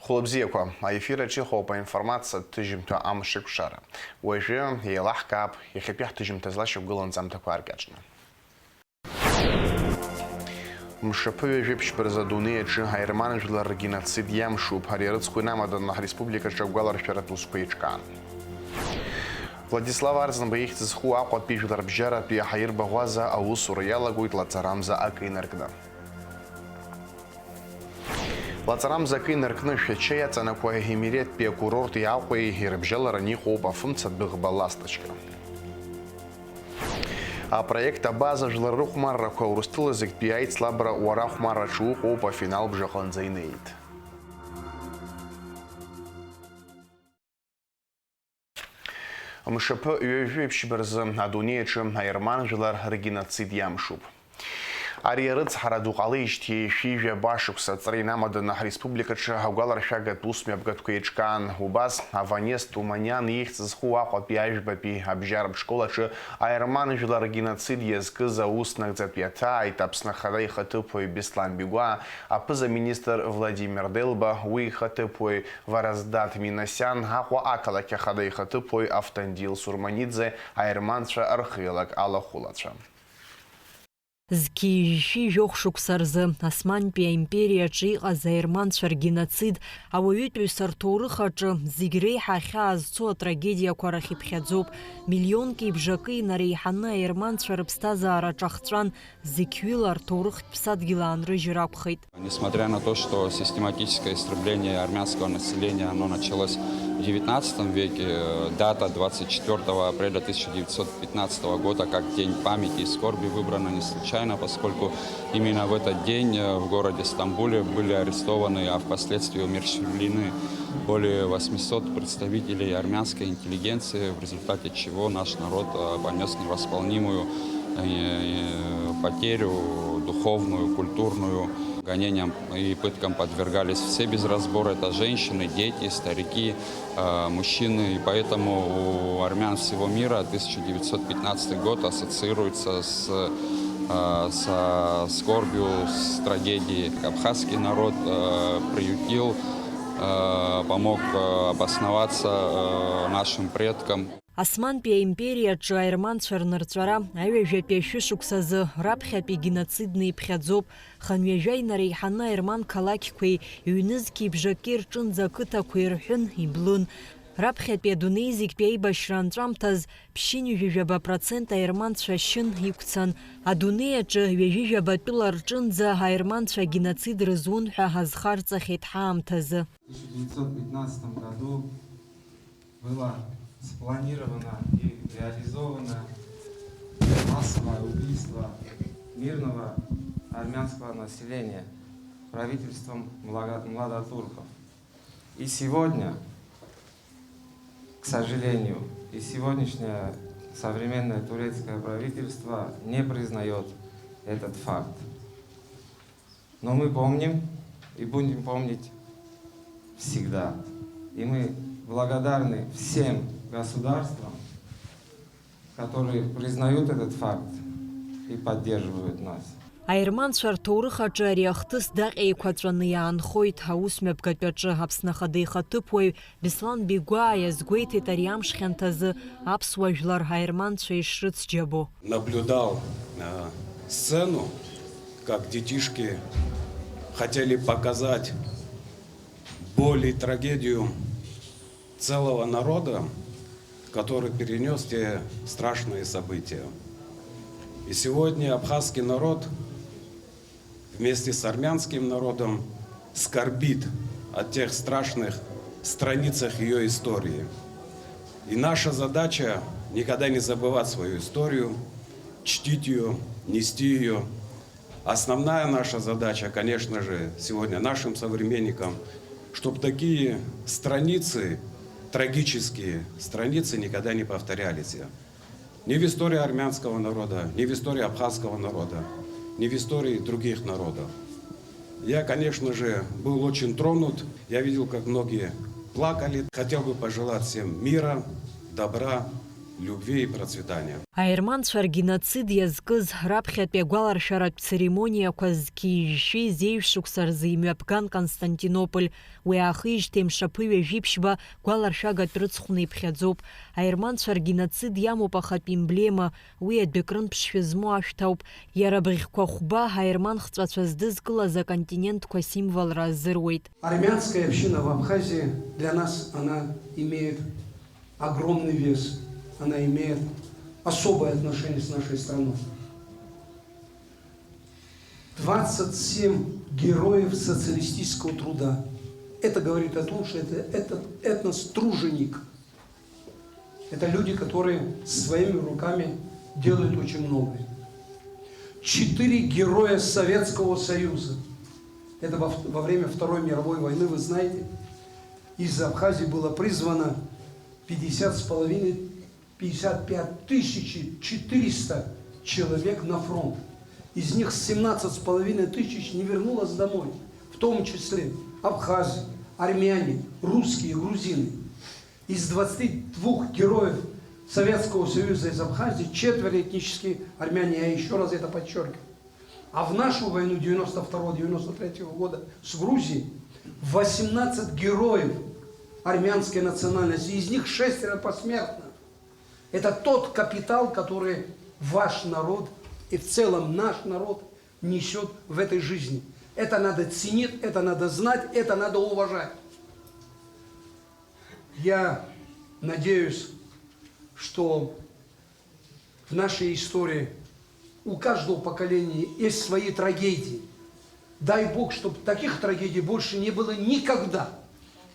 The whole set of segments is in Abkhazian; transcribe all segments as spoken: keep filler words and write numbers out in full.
Хәылбзиақәа, аефир аҿы иҟоуп аинформациатә ҭыжьымҭа Амшеикәшара. Уажәы еилаҳкаап иахьатәи ҳҭыжьымҭа злашьақәгылоу анҵамҭақәа аркьаҿны. Мшаԥы ҩажәи ԥшьба рзы адунеи аҿы аерман жәлар ргеноцид иамшуп. Ари арыцхә инамаданы ҳреспубликаҿы агәаларшәаратә усқәа еиҿкаан. Владислав Арӡынба ихьӡ зху Аҟәатәи жәларбжьаратәи аҳаирбаӷәаза аусура иалагоит лаҵарамза акы инаркны. Лаҵарамза акы инаркны Шәача иаҵанакуа Емереттәи акурорти Аҟәеи ирыбжьалараны иҟоуп афымца адәыӷба Ласточка. Апроект Абаза жәлар рыхәмаррақәа Урыстәыла зегьтәи аицлабра Уара ахәмарраҿы уҟоуп афинал бжаҟынӡа инеит. Мшаԥы ҩажәи ԥшьба рзы адунеи аҿы аерман жәлар ргеноцид иамшуп. Ари арыцҳара ду ҟалеижьҭеи шәи жәаба шықәса аҵра инамаданы ҳреспубликаҿы агәаларшәагатә усмҩаԥгатәқәа еиҿкаан. Убас Аванес Туманиан ихьӡ зху Аҟәатәи Ажәбатәи абжьаратә школ аҿы аерман жәлар ргеноцид иазкыз аус нагӡатәи аҭааит Аԥсны Ахада ихаҭыԥуаҩ Беслан Бигәаа, аԥыза-министр Владимир Делба, уи ихаҭыԥуаҩ Вараздат Минасиан, Аҟәа ақалақь Ахада ихаҭыԥуаҩ Автандил Сурманиӡе, аерманцәа рхеилак алахәылацәа. Зқьи жәшәи жәохә шықәса рзы Османтәи аимпериаҿы иҟаз аерманцәа ргеноцид, ауаҩытәыҩса рҭоурых аҿы зегь реиҳа ахьаа зцу атрагедиақәа рахь иԥхьаӡоуп. Миллионки бжаки инареиҳаны аерманцәа рыԥсҭазаара ҿахҵәан, зықьҩыла рҭоурыхтә ԥсадгьыл аанрыжьыр акәхеит. Несмотря на то, что систематическое истребление армянского населения, оно началось в девятнадцатом веке, э, дата двадцать четвёртого апреля тысяча девятьсот пятнадцатого года как День памяти и скорби выбрана не случайно, поскольку именно в этот день, э, в городе Стамбуле были арестованы, а впоследствии умерщвлены более восьмисот представителей армянской интеллигенции, в результате чего наш народ, э, понёс невосполнимую, э, э, потерю духовную, культурную. Гонениям и пыткам подвергались все без разбора. Это женщины, дети, старики, э, мужчины. И поэтому у армян всего мира тысяча девятьсот пятнадцатый год ассоциируется с, э, со скорбью, с трагедией. Абхазский народ, э, приютил, э, помог, э, обосноваться, э, нашим предкам. Османтәи аимпериаҿы аерманцәа рнырҵәара аҩажәатәи ашәышықәсазы раԥхьатәи геноцидны иԥхьаӡоуп. Хынҩажәа инареиҳаны аерман қалақьқәеи ҩнызқьи бжаки рҿынӡа ақыҭақәа ирҳәын, иблын. Раԥхьатәи адунеи зегьтәи аибашьра анҵәамҭаз ԥшьынҩажәи жәаба процент аерманцәа шьын иқәцан. Адунеи аҿы ҩажәи жәаба тәыла рҿынӡа аерманцәа агеноцид рызун ҳәа ҳазхарҵахьеит ҳаамҭазы. Тысяча девятьсот пятнадцатом году было спланировано и реализовано массовое убийство мирного армянского населения правительством млага-, младотурков. И сегодня, к сожалению, и сегодняшнее современное турецкое правительство не признаёт этот факт. Но мы помним и будем помнить всегда. И мы благодарны всем государствам, которые признают этот факт и поддерживают нас. Аерманцәа рҭоурых аҿы ари ахҭыс даҟьа еиқәаҵәаны иаанхоит. Аусмҩаԥгатә аҿы Аԥсны Ахада ихаҭыԥуаҩ Беслан Бигәаа иазгәеиҭеит ари амш хьанҭазы аԥсуа жәлар аерманцәа ишрыцџьабо. Наблюдал, э, сцену, как детишки хотели показать боль и трагедию целого народа, который перенёс те страшные события. И сегодня абхазский народ вместе с армянским народом скорбит о тех страшных страницах её истории. И наша задача никогда не забывать свою историю, чтить её, нести её. Основная наша задача, конечно же, сегодня нашим современникам, чтоб такие страницы, трагические страницы никогда не повторялись. Ни в истории армянского народа, ни в истории абхазского народа, ни в истории других народов. Я, конечно же, был очень тронут. Я видел, как многие плакали. Хотел бы пожелать всем мира, добра, любви и процветания. Аерманцәа ргеноцид иазкыз раԥхьатәи агәаларшәаратә церемониақәа зқьи жәшәи зеижә шықәса рзы имҩаԥган Константинополь. Уи аахижьҭеи мшаԥы ҩажәи ԥшьба гәаларшәагатә рыцхәны иԥхьаӡоуп. Аерманцәа ргеноцид иамоуп ахатә емблема, уи адәы акрын ԥшшәы змоу ашәҭ ауп. Иара быӷьқәа хәба аерман хҵәацәа здызкылаз аконтинентқәа символра азыруеит. Армянская община в Абхазии для нас, она имеет огромный вес, она имеет особое отношение с нашей страной. Двадцать семь героев социалистического труда. Это говорит о том, что это, этот этнос труженик. Это люди, которые своими руками делают очень многое. Четыре героя Советского Союза. Это во, во время Второй мировой войны, вы знаете, из Абхазии было призвано пятьдесят с половиной, пятьдесят пять тысяч четыреста человек на фронт. Из них семнадцать с половиной тысяч не вернулось домой, в том числе абхазы, армяне, русские, грузины. Из двадцати двух героев Советского Союза из Абхазии четверо этнические армяне, я еще раз это подчеркиваю. А в нашу войну девяносто второго девяносто третьего года с Грузией восемнадцать героев армянской национальности, из них шестеро посмертно. Это тот капитал, который ваш народ и в целом наш народ несет в этой жизни. Это надо ценить, это надо знать, это надо уважать. Я надеюсь, что в нашей истории у каждого поколения есть свои трагедии. Дай Бог, чтобы таких трагедий больше не было никогда.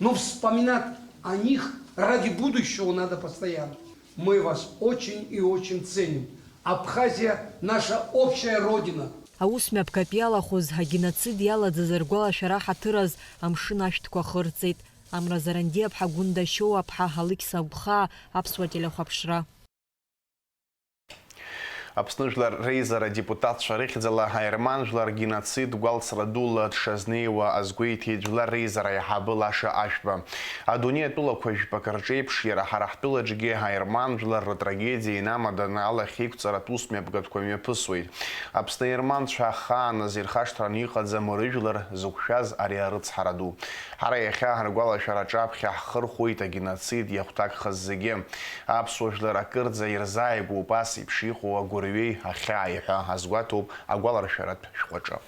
Но вспоминать о них ради будущего надо постоянно. Мы вас очень и очень ценим. Абхазия — наша общая родина. Аус мҩаԥгатә иалахәыз, агеноцид иалагӡаз ргәалашәара ҳаҭыраз амшын ашәҭқәа хырҵеит. Амра Зарандиаԥҳа, Гәында Шьоуаԥҳа, Алықьса Агәхаа, Аԥсуа телехәаԥшра. Аԥсны Жәлар Реизара адепутатцәа рыхьӡала аерман жәлар ргеноцид гәалсра дула дшазнеиуа азгәеиҭеит Жәлар Реизара аиҳабы Лаша Ашәба. Адунеи атәылақәа жәпак рҿеиԥш, иара ҳара ҳтәылаҿгьы аерман жәлар ртрагедиа инамаданы алахьеиқәҵаратә ус мҩаԥгатәқәа мҩаԥысуеит. Аԥсны аерманцәа ахааназ ирхашҭраны иҟаӡам рыжәлар зықәшәаз ари арыцҳара ду. Ҳара иахьа ҳаргәалашәара аҿаԥхьа ҳхырхәоит агеноцид иахәҭакхаз зегьы. Аԥсуа жәлар акырӡа ирзааигәоуп ас еиԥш иҟоу агәырҩеи ахьааи ҳәа азгәаҭоуп агәаларшәаратә шәҟәаҿы.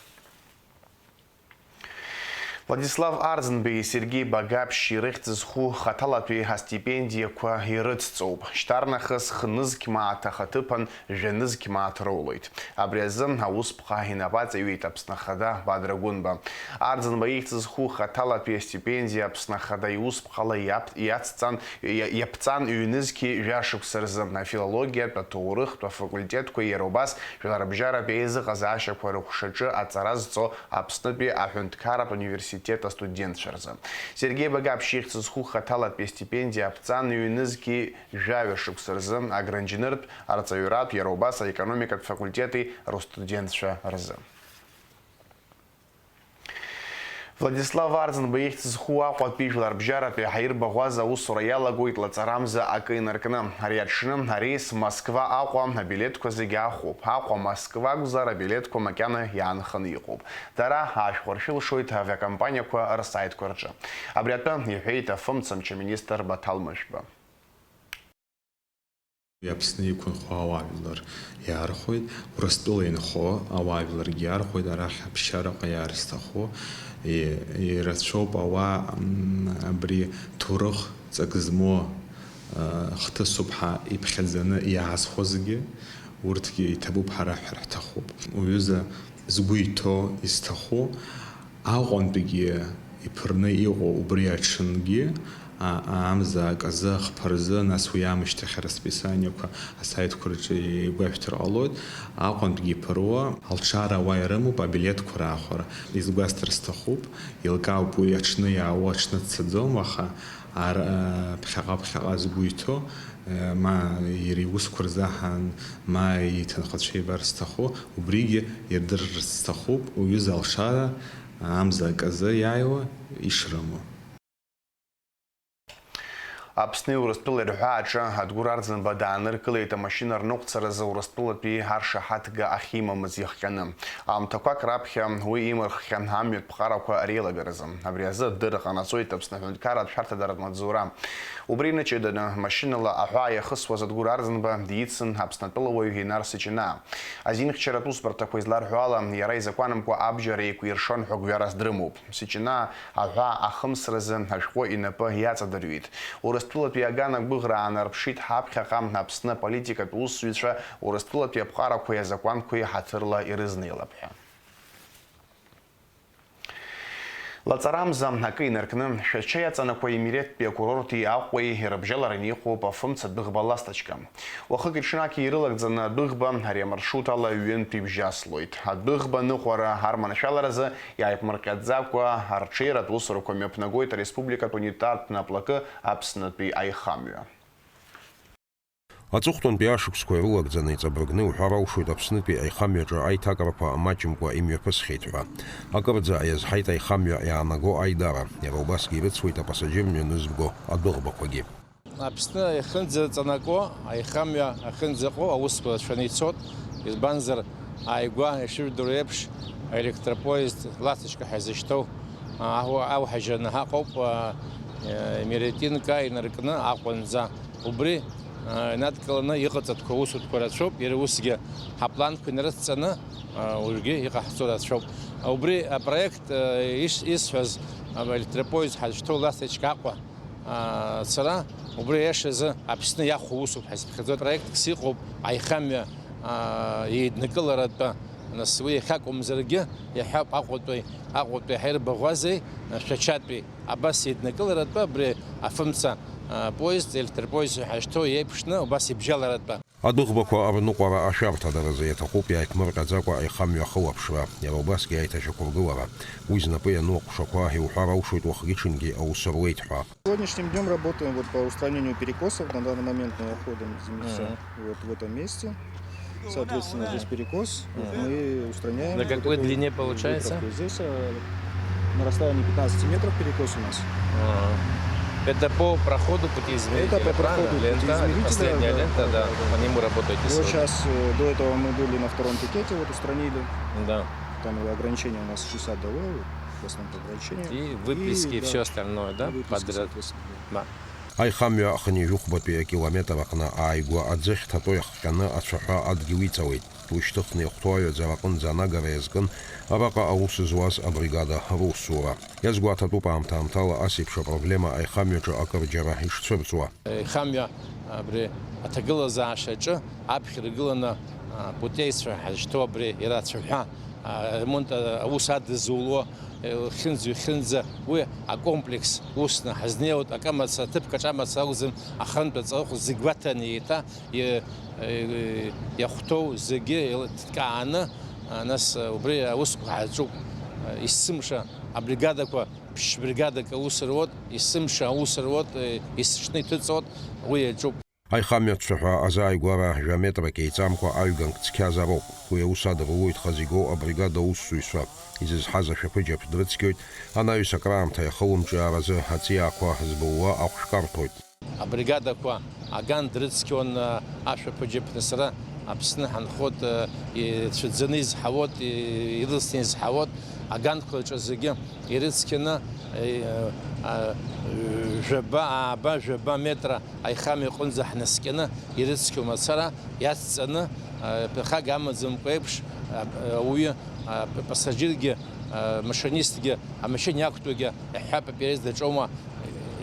Владислав Арӡынбеи Сергеи Багаԥшьи рыхьӡ зху хаҭалатәи астипендиақәа ирыцҵоуп. Шьҭарнахыс хнызқь мааҭ ахаҭыԥан жәанызқь мааҭ роулоит. Абри азы аусԥҟа инапаҵаҩит Аԥсны Ахада Бадра Гәынба. Арӡынба ихьӡ зху хаҭалатәи астипендиа Аԥсны Ахада иусԥҟала иаԥ-, иацҵан, иа-, иаԥҵан ҩнызқьи жәа шықәса рзы, афилологиатә, аҭоурыхтә афакультетқәеи иара убас жәларбжьаратә еизыҟазаашьақәа рыхәшаҿы аҵара зҵо Аԥснытәи аҳәынҭқарратә университет астудентцәа рзы. Сергеи Багаԥшь ихьӡ зху хаҭалатәи астипендиа аԥҵан ҩнызқьи жәаҩа шықәса рзы, агранџьныртә, арҵаҩратә, иара убас аекономикатә факультети рустудентцәа рзы. Владислав Арӡынба ихьӡ зху Аҟәатәи жәларбжьаратәи ҳаирбаӷәаза аусура иалагоит лаҵарамза акы инаркны. Ари аҽны арейс Москва-Аҟәа абилеҭқәа зегьы ахәоуп. Аҟәа-Москва акәзар, абилеҭқәа макьана иаанханы иҟоуп. Дара аашәхәаршәылшоит авиакомпаниақәа рсаитқәа рҿы. Абри атәы иҳәеит афымцамч аминистр Баҭал Мышәба. Уи Аԥсны иқәынхо ауаажәлар иаархәоит, Урыстәыла инхо ауаажәларгьы иаархәоит, арахь аԥсшьараҟа иаарызҭаху. И-, ирацәоуп ауаа, м, абри ҭоурых ҵак змоу, а, хҭысуп ҳәа иԥхьаӡаны иаазхәазгьы, урҭгьы иҭабуп ҳәа раҳәар ҳҭахуп. Уҩыза згәы иҭоу, изҭаху, Аҟәантәигьы иԥырны иҟоу убри аҽынгьы, а-, а-, амза аказы, ахԥа рзы, нас уи аамышьҭахь арасписаниақәа асаитқәа рҿы игәашәҭар ҟалоит. Аҟәантәгьы иԥыруа алшара ауаа ирымоуп абилеҭқәа раахәара. Изгәасҭар сҭахуп, еилкаауп уи аҽны иаауа аҽны дцаӡом, аха ар-, а, ԥхьаҟа-ԥхьаҟа згәы иҭоу, а, ма иара иусқәа рзаҳан, ма иҭынхацәа ибар зҭаху, убригьы ирдырырц сҭахуп уҩыза алшара, амза аказы иааиуа ишрымоу. Аԥсни Урыстәылеи рҳәааҿы Адгәыр Арӡынба дааныркылеит амашьына рныҟәцаразы Урыстәылатәи аршаҳаҭга ахьимамыз ихҟьаны. Аамҭақәак раԥхьа уи имырххьан амҩатә ԥҟарақәа реилагаразы. Абри азы адырра ҟанаҵоит Аԥсны аҳәынҭқарратә шәарҭадаратә маҵзура. Убри инаҷыданы, машьынала аҳәаа иахысуаз Адгәыр Арӡынба дицын Аԥснатәылауаҩ Инар Сичинаа. Азинхьчаратә усбарҭақәа изларҳәо ала, иара изакәанымкәа абџьар еиқәиршон ҳәа гәҩарас дрымоуп. Сичинаа аҳәаа ахымсразы ашәҟәы инапы иаҵадырҩит. Урыстәылатәи аган агәыӷра аанарԥшит ҳаԥхьаҟа Аԥсны аполитикатә усзуҩцәа Урыстәылатәи аԥҟарақәеи азакәанқәеи ҳаҭырла ирызнеилап ҳәа. Лаҵарамза акы инаркны, Шәача иаҵанакуа Емиреттәи акурорти Аҟәеи ирыбжьалараны иҟоуп афымца адәыӷба «Ласточка». Уахыки-ҽнаки ирылагӡаны адәыӷба ари амаршрут ала ҩынтә ибжьаслоит. Адәыӷба аныҟәара арманшәаларазы иааиԥмырҟьаӡакәа арҽеиратә усурақәа мҩаԥнагоит ареспубликатә унитартә наплакы Аԥснытәи аихамҩа. Аҵыхәтәантәи ашықәсқәа ирылагӡаны иҵабыргны иуҳәар алшоит Аԥснытәи аихамҩаҿы аиҭакрақәа маҷымкәа имҩаԥысхьеит ҳәа. Акырӡа иазҳаит аихамҩа иаанаго аидара, иара убасгьы ирыцуеит апассаџьыр мҩанызбго адәыӷбақәагьы. Аԥсны иахьынӡаҵанакуа, аихамҩа ахьынӡаҟоу аусқәа рацәаны ицоит, избанзар, ааигәа ишыжәдыруа еиԥш, аелектропоезд «Ласточка» ҳәа изышьҭоу, а, ауа-, ауҳажьыраны ҳаҟоуп, а, э, Меретинка инаркны Аҟәанӡа. Убри, а, инадкыланы иҟаҵатәқәоу аусутәқәа рацәоуп, иара усгьы ҳапланқәа инарыдҵаны, а, уажәгьы иҟаҳҵо рацәоуп. Убри апроект, а, ис-, исҳәаз, а, аелектропоезд ҳазышьҭоу «Ласточка» Аҟәа, а, цара, убри аиашазы Аԥсны иахәо усуп ҳәа сыԥхьаӡоит. Проектс иҟоуп, аихамҩа, а, еиднакыларатәы, нас уи иахьакәымзаргьы, иаҳҳәап, Аҟәатәи, Аҟәатәи ҳаирбаӷәазеи, Шәачатәи, абас еиднакыларатәы абри афымца, а, поезд, електропоезд ҳәа ҳашьҭоу еиԥшны, убас ибжьаларатәы. Адәыӷбақәа рныҟәара ашәарҭадаразы иаҭахуп иааиԥмырҟьаӡакәа аихамҩа ахылаԥшра, иара убасгьы аиҭашьақәыргылара. Уи знапы иану аҟәшақәа иуҳәар алшоит уахгьы-ҽынгьы аус руеит ҳәа. Сегодняшним днём работаем вот по устранению перекосов. На данный момент мы находимся Мгм. вот в этом месте. Соответственно, здесь перекос. Вот Мгм. мы устраняем На вот какой эту длине получается? выправку. Здесь, э, на расстоянии пятнадцати метров перекос у нас. Ага. Это по проходу путеизмерителя, Это по правильно? проходу Лента, путеизмерителя, последняя да, лента, да, да, да, да. по нему работаете Вот сегодня. сейчас, э, до этого мы были на втором пикете, вот устранили. Да. Там ограничение у нас шестьдесят долларов, в основном по ограничению. И выплески, и, и да, всё остальное, да, и выплески, подряд? Соответственно, да. Да. Аихамҩа хынҩажәихәбатәи акилометр аҟны ааигәа аӡы ахьҭатәоу иахҟьаны ацәаҳәа адгьыл иҵалеит. Уи шьҭыхны иахәҭоу аҩаӡара аҟынӡа анагара иазкын араҟа аус зуаз абригада русура. Иазгәаҭатәуп аамҭа-аамҭала ас еиԥш апроблема аихамҩаҿы акырџьара ишцәырҵуа. Аихамҩа абри аҭагылазаашьаҿы аԥхьа иргыланы, а, путеицәа ҳазышьҭоу абри иара ацәаҳәа, а, ремонт, а, аус адызуло, э, хьынӡа-хьынӡа уи акомплекс усны ҳазнеиуеит, акы мацара, ҭыԥк аҿы амацара акәӡам, ахантә аҵаух зегь гәаҭаны еиҭа, э, э, иахәҭоу зегьы еилыҭкааны, а, нас, э, убри аусқәа ҳаҿуп. Э, есымша абригадақәа, ԥшь бригадак аус руеит, есымша аус руеит, э, есыҽны иҭыҵуеит, уи иаҿуп. Аихамҩа цәаҳәа азааигәара жәа метрак еиҵамкәа аҩганк цқьазароуп. Уи аус адырулоит хазы игоу абригада аусзуҩцәа. Изызҳаз ашәаԥыџьаԥ дрыцқьоит, анаҩс акраамҭа иахылымҿиааразы аҵиаақәа збылуа ахәшәқәа рҭоит. Абригадақәа аган дрыцқьон, ашәаԥыџьаԥ, нас ара Аԥсны ҳанхоит, ицәыӡаны изҳауеит, ирылсны изҳауеит, аганқәа рҿы зегьы ирыцқьаны, э, а, жәаба, ааба, жәаба метра аихамҩа аҟынӡа ҳнаскьаны ирыцқьоу мацара иацҵаны, а, ԥырхага амаӡамкәа еиԥш, а, ауаҩы, а, пассажиргьы, а, машинистгьы, амашьына иақәтәоугьы, иаҳҳәап, аперест даҿоума,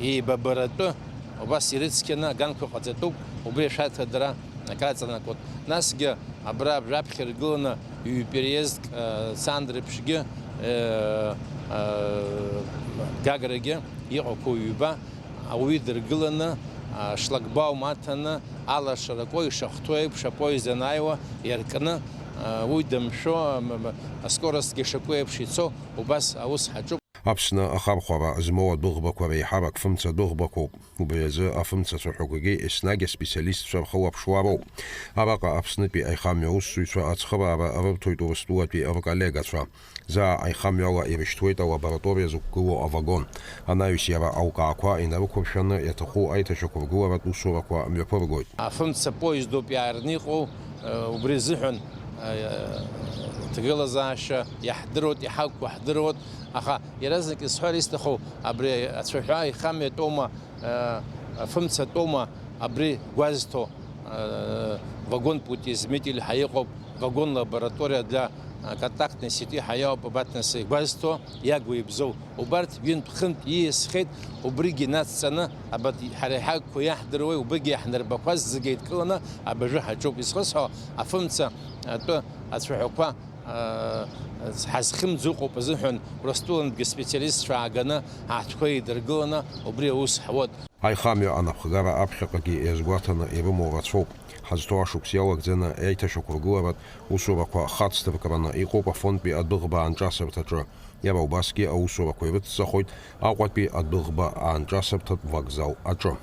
еибабаратәы убас ирыцқьаны аганқәа ҟаҵатәуп, убри ашәарҭадара акаҵанакуеит. Насгьы абра раԥхьа иргыланы ҩ-переездк, э, Цандрыԥшьгьы, э, э, Гаграгьы иҟақәоу ҩба, ауаҩы дыргыланы, а, шлагбаум аҭаны, алашара акәу ишахәҭоу еиԥш апоезд анааиуа иаркны, а, уи дамшәо, м, м, аскоростгьы шакәу еиԥш ицо, убас аус ҳаҿуп. Аԥсны ахархәара змоу адәыӷбақәа реиҳарак фымца адәыӷбақәоуп. Убри азы афымца цәаҳәақәагьы еснагь аспециалистцәа рхылаԥшуа роуп. Араҟа Аԥснытәи аихамҩа аусзуҩцәа ацхыраара рырҭоит Урыстәылатәи рколлегацәа. Заа аихамҩала ирышьҭуеит алабораториа зықәгылоу авагон. Анаҩс иара алкаақәа инарықәыршәаны иаҭаху аиҭашьақәыргыларатә усурақәа мҩаԥыргоит. Афымца поездоуп иаарны иҟоу, э, убри азыҳәан, э, ҭагылазаашьа иаҳдыруеит, иҳақәу ҳдыруеит, аха иаразнак исҳәар исҭаху, абри ацәаҳәа аихамҩатәоума, э, афымцатәоума абри гәазҭо, э, вагон путеизмеритель ҳәа иҟоуп, вагон лаборатория для, э, контактной сети ҳәа иҟоуп, абарҭ нас игәазҭо, иагу ибзоу. Убарҭ ҩынтә-хынтә ииасхьеит, убригьы нацҵаны, абарҭ ҳара иҳагқәоу иаҳдыруеи, убригьы иаҳнарбақәаз зегьы еидкыланы абыржәы ҳаҿуп. Изхысҳәо, афымца атәы ацәаҳәақәа, аа, ҳазхьымӡо ыҟоуп азыҳәан, Урыстәылантәгьы специалистцәа ааганы, ҳаҳҭқәа еидыргыланы, убри аус ҳуеит. Аихамҩа анапхгара аԥхьаҟагьы иазгәаҭаны ирымоу рацәоуп. Ҳазҭоу ашықәс иалагӡаны аиҭашьақәыргыларатә усурақәа хацдыркраны иҟоуп Афонтәи адәыӷба аанҿасырҭаҿы. Иара убасгьы аусурақәа ирыцҵахоит Аҟәатәи адәыӷба аанҿасырҭатә вокзал аҿы.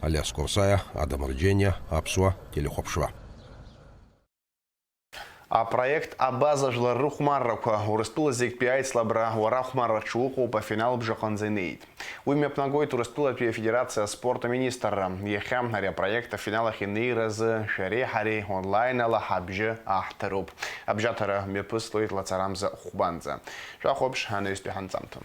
Алиас Корсаиа, Адам Рџьениа, Аԥсуа телехәаԥшра. Апроект Абаза жәлар рыхәмаррақәа Урыстәыла зегьтәи аицлабра уара ахәмарраҿы уҟоуп афинал бжаҟынӡа инеит. Уи мҩаԥнагоит Урыстәылатәи Афедерациа аспорт аминистрра. Иахьа ари апроект афинал ахь инеира азы шәареи ҳареи онлайн ала ҳабжьы аҳҭароуп. Абжьаҭара мҩаԥыслоит лацарамза хәбанӡа. Шәахәаԥш анаҩстәи ҳанҵамҭа.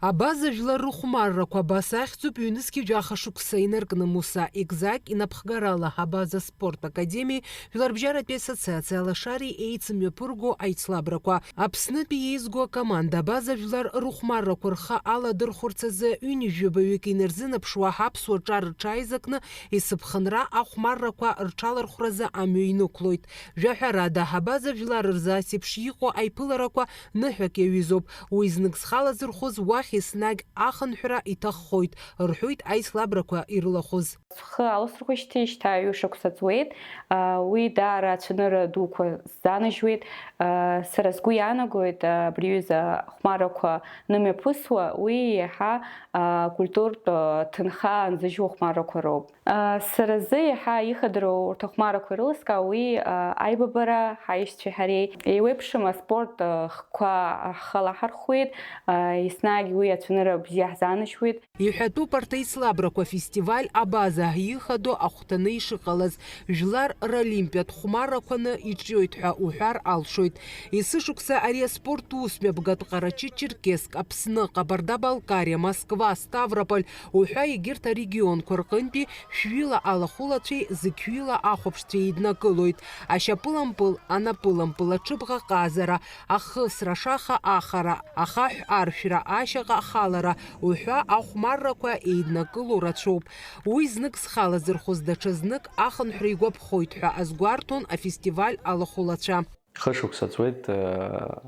Абаза жәлар рыхәмаррақәа абас ахьӡуп ҩнызқьи жәаха шықәса инаркны Муса Егзак инапхгарала Абаза спорт академиеи Жәларбжьаратәи ассоциациа Алашареи еицымҩаԥырго аицлабрақәа. Аԥснытәи еизго акоманда Абаза жәлар рыхәмаррақәа рхы аладырхәырц азы ҩынҩажәаба ҩык инарзынаԥшуа аԥсуа ҿар рҽааизакны есыԥхынра ахәмаррақәа рҽалархәразы амҩа инықәлоит. Жәаҳәарада, Абаза жәлар рзы ас еиԥш иҟоу аиԥыларақәа ныҳәак иаҩызоуп. Уи знык зхала зырхәыз уахь еснагь ахынҳәра иҭаххоит, рҳәоит аицлабрақәа ирылахәыз. Схы аласырхәышьҭеи шьҭа ҩышықәса ҵуеит. Уи даара ацәанырра дуқәа сзанажьуеит. Сара сгәы иаанагоит, абри аҩыза ахәмаррақәа нымҩаԥысуа, уи иаҳа акультуртә ҭынха анзыжьуа ахәмаррақәа роуп. Сара сзы иаҳа ихадароу урҭ ахәмаррақәа ирылыскаау уи аибабара ҳаишьцәеи ҳареи. Еиуеиԥшым аспорт хкқәа ҳхы алаҳархәуеит, еснагь уи ацәанырра бзиа ҳзанажьуеит. Иҳәатәуп арҭ аицлабрақәа афестиваль Абаза ихадоу ахәҭаны ишыҟалаз, жәлар ролимпиатә хәмаррақәаны иҿиоит ҳәа уҳәар алшоит. Есышықәса ари аспорт усмҩаԥгатә Ҟарачы-Черкесск, Аԥсны, Ҟабарда-Балкариа, Москва, Ставрополь уҳәа егьырҭ арегионқәа рҟынтәи шәҩыла алахәылацәеи зықьҩыла ахәаԥшцәеи еиднакылоит. Ашьапылампыл, анапылампыл, аҽыбӷаҟазара, ахысра, ашаха ахара, ахаҳә аршәра, ашьаҟа ахалара уҳәа ахәмаррақәа еиднакыло рацәоуп. Уи знык зхала зырхәыз даҽазнык ахынҳәра игәаԥхоит ҳәа азгәарҭон афестиваль алахәылацәа. Хышықәса ҵуеит, а,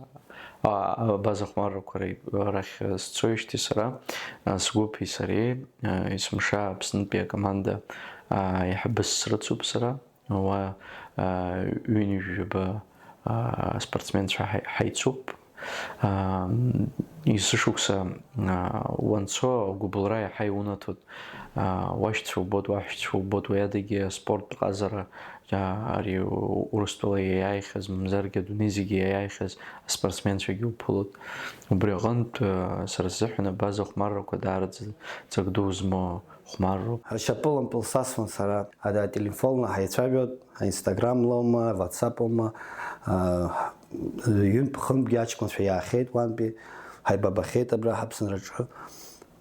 а, абаза хәмаррақәа ра-, рахь сцоижьҭеи сара, а, сгәыԥи сареи, а, есымша Аԥснытәи акоманда, а, еиҳабыс срыцуп сара. Уа, аа, ҩынҩажәаба, аа, спортсменцәа ҳаи-, ҳаицуп. Аа, есышықәса, аа, уанцо агәыбылра иаҳа иунаҭоит. Аа, уашьцәа убоит, уаҳәшьцәа убоит, уи адагьы аспорттә ҟазара, аа, ари Урыстәыла иаиааихьаз, мамзаргьы адунеи зегьы иаиааихьаз аспортсменцәагьы уԥылоит. Убри аҟынтә, аа, сара сзыҳәан абаза хәмаррақәа даараӡа ҵак ду змоу хәмарроуп. Ршьапылампыл сасуан сара. Ада ателефонла ҳаицәажәоит, аинстаграмлоума, ватсаплома, аа, ҩынтә-хынтәгьы аҷкәынцәа иаахьеит уантәи, ҳаибабахьеит абра ҳаԥсынраҿы.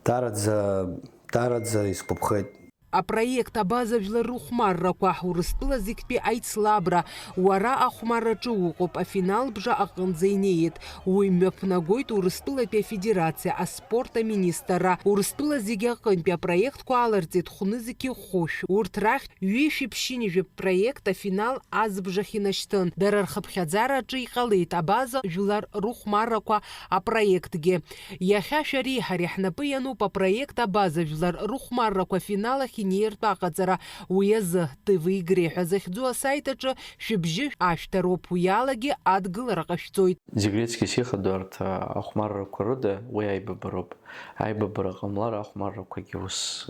Даараӡа, даараӡа исгәаԥхеит. Апроект Абаза жәлар рыхәмаррақәа, Урыстәыла зегьтәи аицлабра, уара ахәмарраҿы уҟоуп, афинал бжа аҟынӡа инеиит. Уи мҩаԥнагоит Урыстәылатәи Афедерациа аспорт аминистрра. Урыстәыла зегьы аҟынтәи апроектқәа аларҵеит хәнызқьи хәышә. Урҭ рахьтә ҩышәи ԥшьынҩажәи проект афинал азбжахь инашьҭын. Дара рхыԥхьаӡараҿы иҟалеит Абаза жәлар рыхәмаррақәа апроектгьы. Иахьа шәареи ҳареи ҳнапы иануп апроект Абаза жәлар рыхәмаррақәа афинал ахь нертә аҟаҵара. Уи азы Т В Игры ҳәа захьӡу асаит аҿы шәыбжьы ашәҭароуп, уи алагьы адгылара ҟашәҵоит. Зегь реиҵкьыс ихадоу арҭ, а, ахәмаррақәа рыда уи аибабароуп. Аибабара ҟамлар ахәмаррақәагьы ус,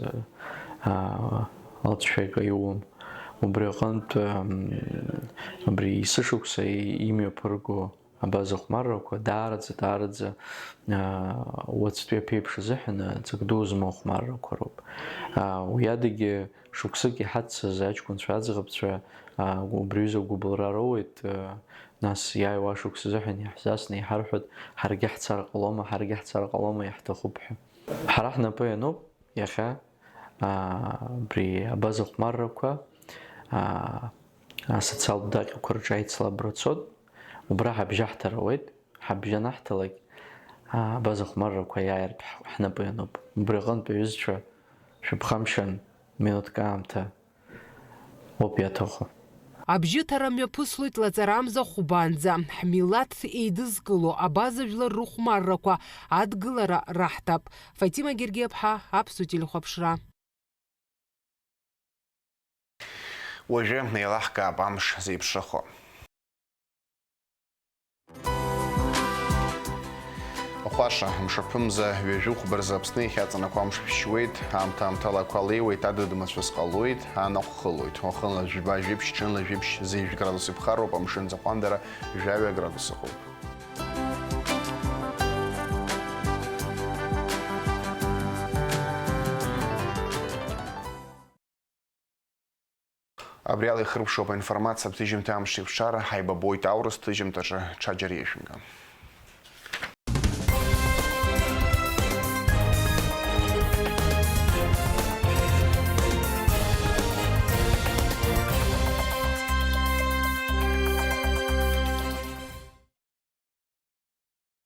а, алҵшәа акы иуам. Убри аҟынтә, ам, абри есышықәса и-, имҩаԥырго абаза хәмаррақәа даараӡа, даараӡа, аа, уаҵәтәи аԥеиԥш азыҳәан ҵак ду змоу ахәмаррақәа роуп. Аа, уи адагьы шықәсык иҳаццаз аҷкәынцәа аӡӷабцәа, аа, убри аҩыза агәыбылра роуеит, аа, нас иааиуа ашықәс азыҳәан иаҳзасны иҳарҳәоит, ҳаргьы ҳцар ҟалома, ҳаргьы ҳцар ҟалома, иаҳҭахуп ҳәа. Ҳара ҳнапы иануп иахьа, аа, абри абаза хәмаррақәа, аа, асоциалтә даҟьақәа рҿы аицлабра цот, убра ҳабжьаҳҭар ауеит, ҳабжьанаҳҭалак, аа, абаза хәмаррақәа иааиртә ҳ-, ҳнапы иануп. Убри аҟынтә, аҩызцәа, шәыԥхамшьан, минуҭк аамҭа уоуп иаҭаху. Абжьыҭара мҩаԥыслоит лаҵарамза хәбанӡа. Ҳмилаҭ еидызкыло абаза жәлар рыхәмаррақәа адгылара раҳҭап. Фатима Гергиаԥҳа, Аԥсуа телехәаԥшра. Уажәы еилаҳкаап амш зеиԥшрахо. Ахәаша, мшаԥымза ҩажәи хәба рзы Аԥсны иахьаҵанакуа амш шәшьуеит, аамҭа-аамҭала ақәа леиуеит, адыд-мацәыс ҟалоит, анаҟә хылоит. Уахынла жәба-жәиԥшь, ҽынла жәиԥшь, зежә градус иԥхарроуп, амшын аӡахәандара жәаҩа градус ыҟоуп. Абри ала ихыркәшоуп аинформациатә ҭыжьымҭа амш еиқәшара, ҳаибабоит аурыс ҭыжьымҭаҿы, ҽаџьара еишәымган.